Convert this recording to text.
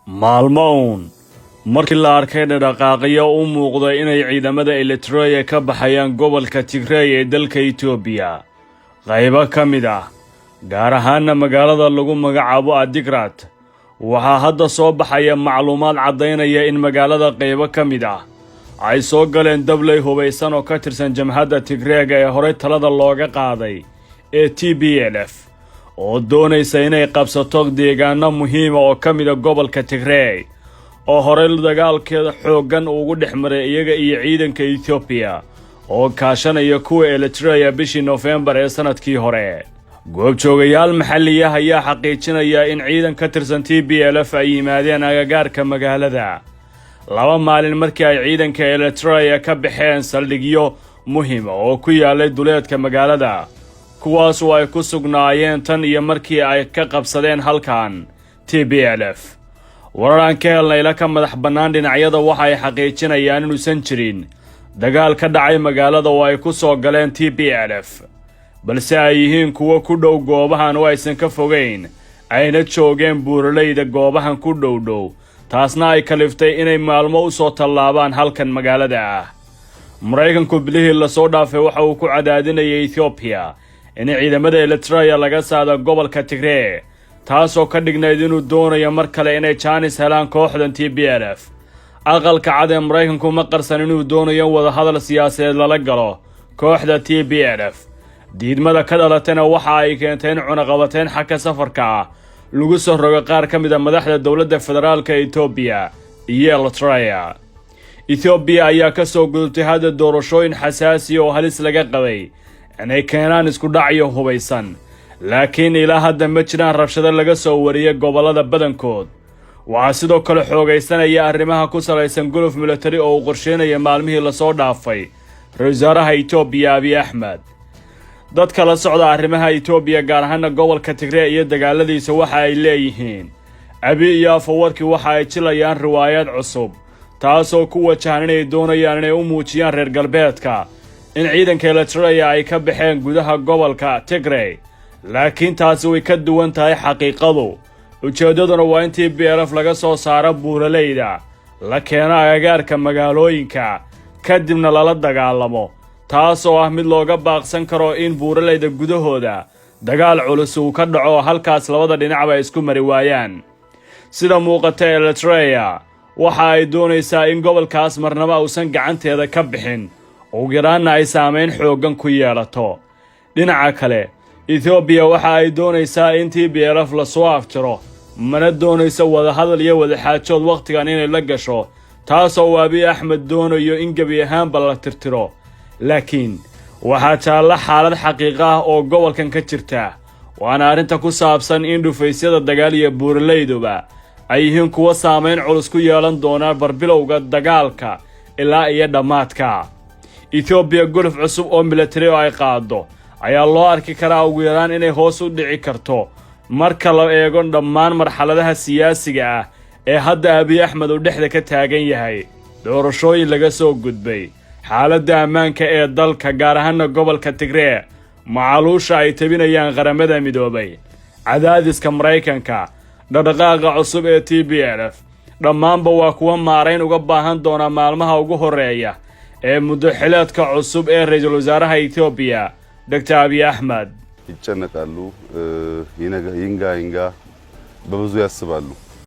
Maalmo uun markii la arkay dhaqdhaqaaqyo u muuqda inay ciidamada Eritreya ka baxayaan gobolka Tigrey ee dalka Itoobiya, qaybo ka mid ah, gaar ahaana magaalada lagu magacaabo Adigrat, waxaa hadda soo baxaya macluumaad caddaynaya in magaalada qaybo ka mid ah ay soo galeen dabley hubaysan oo ka tirsan jamhadda Tigreega ee horey talada looga qaaday ee TPLF, oo doonaysa inay qabsato deegaano muhiima oo ka mida gobolka Tigrey oo horey dagaalkeeda xooggan ugu dhex maray iyaga iyo ciidanka Etoobiya oo kaashanaya kuwa Eritreya bishii Nofembar ee sannadkii hore. Goobjoogayaal maxalliya ayaa xaqiijinaya in ciidan ka tirsan TPLF ay yimaadeen agagaarka magaalada 2 maalin markii ay ciidanka Eritreya ka baxeen saldhigyo muhiima oo ku yaalay duleedka magaalada, kuwaas oo ay ku sugnaayeen tan iyo markii ay ka qabsadeen halkan TPLF. Warar aan ka helnay ila ka madax bannaan dhinacyada waxa ay xaqiijinayaan inuusan jirin dagaal ka dhacay magaalada oo ay ku soo galeen TPLF, balse ay yihiin kuwo ku dhow goobahan oo aysan ka fogayn, ayna joogeen buuraleyda goobahan ku dhow dhow, taasna ay kaliftay inay maalmo u soo tallaabaan halkan magaalada ah. Maraykanku bilihii lasoo dhaafay waxa uu ku cadaadinayay Etoobiya in ciidamada Eritreya laga saado gobolka Tigree, taasoo ka dhignayd inuu doonayo mar kale inay jaanis helaan kooxdan TPLF. Aqalka Cad ee Maraykanku ma qarsan inuu doonayo in wadahadal siyaasadeed lala galo kooxda TPLF. Diidmada ka dhalatayna waxa ay keentay in cunaqabateyn xagga safarka ah lagu soo rogo qaar ka mid ah madaxda dowladda federaalka Etoobiya iyo Eritreya. Etoobiya ayaa ka soo gudubtay hadda doorashooyin xasaasiya oo halis laga qabay inay keenaan isku dhacyo hubaysan, laakiin ilaa hadda ma jiraan rabshado laga soo wariyay gobollada badankood. Waxaa sidoo kale xoogaysanaya arrimaha ku salaysan guluf militari oo uu qorsheynaya maalmihii lasoo dhaafay ra-iisul wasaaraha Itoobiya Abiy Axmed. Dadka la socda arrimaha Itoobiya, gaar ahaana gobolka Tigree iyo dagaaladiisa, waxa ay leeyihiin Abiy iyo Afawarki waxa ay jilayaan riwaayad cusub, taasoo ku wajahan inay doonayaan inay u muujiyaan reer galbeedka in ciidanka Eritreya ay ka baxeen gudaha gobolka Tigrey, laakiin taasi way ka duwan tahay xaqiiqadu. Ujeeddaduna waa in TPLF laga soo saaro buuraleyda, la keeno agagaarka magaalooyinka, kadibna lala dagaalamo, taasoo ah mid looga baaqsan karo in buuraleyda gudahooda dagaal culus uu ka dhaco, halkaas labada dhinacba ay isku mari waayaan. Sida muuqata, Eritreya waxa ay doonaysaa in gobolkaas marnaba uusan gacanteeda ka bixin, ugu yaraanna ay saamayn xooggan ku yeelato. Dhinaca kale, Etoobiya waxa ay doonaysaa in TPLF lasoo afjaro, mana doonayso wadahadal iyo wadaxaajood wakhtigan inay la gasho, taasoo uu Abiy Axmed doonayo in gebi ahaanba la tirtiro. Laakiin waxaa taalla xaalad xaqiiqa ah oo gobolkan ka jirta, waana arrinta ku saabsan in dhufaysyada dagaal iyo buuraleyduba ay yihiin kuwo saamayn culus ku yeelan doona barbilowga dagaalka ilaa iyo dhammaadka. Etoobiya guluf cusub oo militari oo ay qaado ayaa loo arki karaa ugu yaraan inay hoos u dhici karto marka la eego dhammaan marxaladaha siyaasiga ah ee hadda Abiy Axmed uu dhexda ka taagan yahay: doorashooyin laga soo gudbay, xaaladda ammaanka ee dalka, gaar ahaana gobolka Tigree, macaluusha ay tabinayaan Qaramada Midoobay, cadaadiska Maraykanka, dhaqdhaqaaqa cusub ee TPLF. Dhammaanba waa kuwa maarayn uga baahan doona maalmaha ugu horreeya ee muddo xileedka cusub ee ra-iisul wasaaraha Etoobiya, Doctor Abiy Axmed. ይጨነቃሉ። ይንጋ ይንጋ በብዙ ያስባሉ።